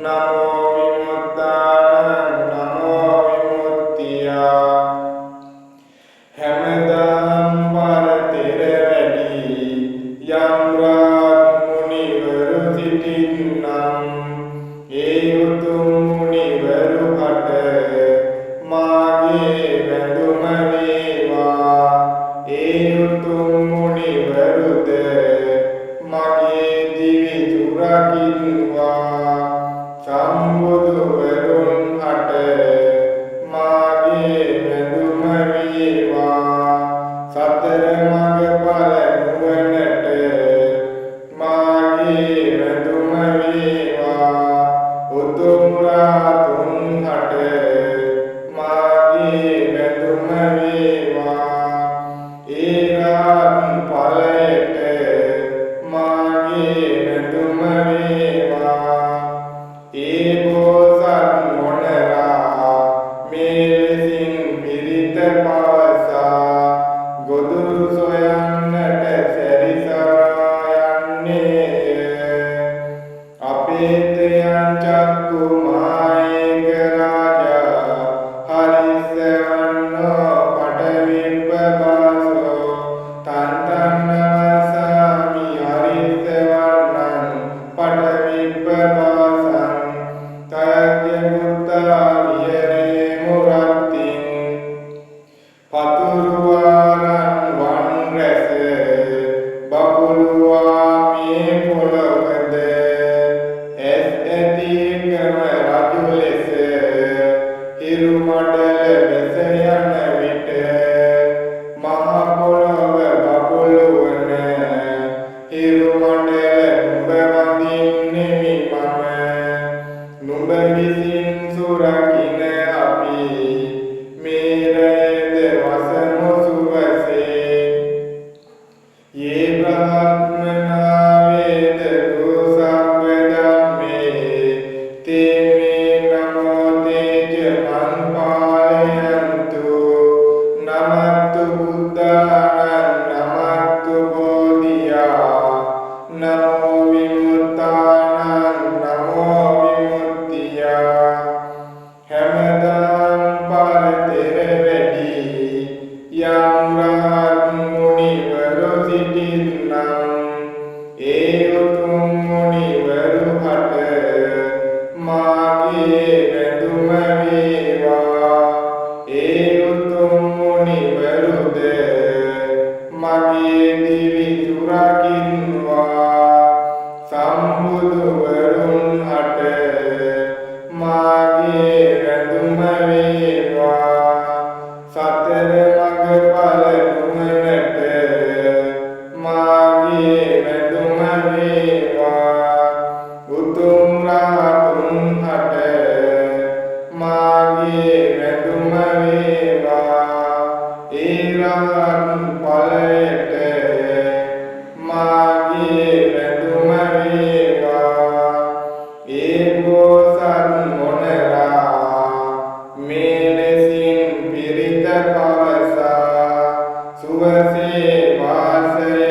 නමෝ විමුක්තානං නමෝ විමුක්තියා. හැමදාම් පරතෙර වැඩි යම් රාත් මුනිවරු සිටින්නම් ඒ උතුම් මුනිවරු හට මාගේ වැඳුම වේවා. ඒ උතුම් මුනිවරුද මගේ දිවි සුරකින්වා. සම්බුදුවරුන් හට මාගේ වැඳුම වේවා. සතර මඟ ඵල නුවණට මාගේ වැඳුම වේවා. උතුම් රාතුන් හට මාගේ වැඳුම වේවා. ඒ රාත් ඵලයට මාගේ වැඳුම වේවා. ඒ බෝසත් මොනරා මේ ලෙසින් පිරිත පවසා ගොදුරු සොයන්නට සැරිසරා යන්නේය. අපේතයන් චක්කු මායක රාජා හරිස්සවන්නෝ පටවිප්පබාසෝ තන් තන් නමස්සාමි හරිස්සවන්නං පටවිප්පබාසං තයජ්‍ය පුත්තා විහෙරේ මුරත්තිං. පතුරුවාරන් වන් රැස බබළුවා මේ පොළවද ඇස් ඇති එකම රජු ලෙස හිරු මඩල බැස යන විට මහ පොළොව බබළුවන හිරු මඩල නුඹ වඳින්නෙමි මම. නුඹ විසින් සුරකින අපි මේ රැයද වසමු සුවසේ. යේ බ්‍රහ්මනාවේද සබ්බ ධම්මේ තේ මේ නමෝ තේජ මං පාලයන්තු. නමත්තු බුද්ධානං නමත්තු බෝධියා නමෝ විමුක්තානං නමෝ විමුක්තියා. හැමදාම් පරතෙර වැඩි යම් රහත් මුනිවරු සිටින්නම් ඒ උතුම් මුනිවරු හට මාගේ වැඳුම වේවා. ඒ උතුම් මුනිවරුද මගේ දිවි සුරකින්වා. සම්බුදුවරුන් හට මාගේ වැඳුම වේවා. සතර මඟ ඵල නුවණට මාගේ වැඳුම වේවා. උතුම් රහතුන් හට මාගේ වැඳුම වේවා. ඒ රහත් ඵලයට මාගේ වැඳුම වේවා. ඒ බෝසත් මොනරා මේ ලෙසින් පිරිත පවසා සුවසේ වාසය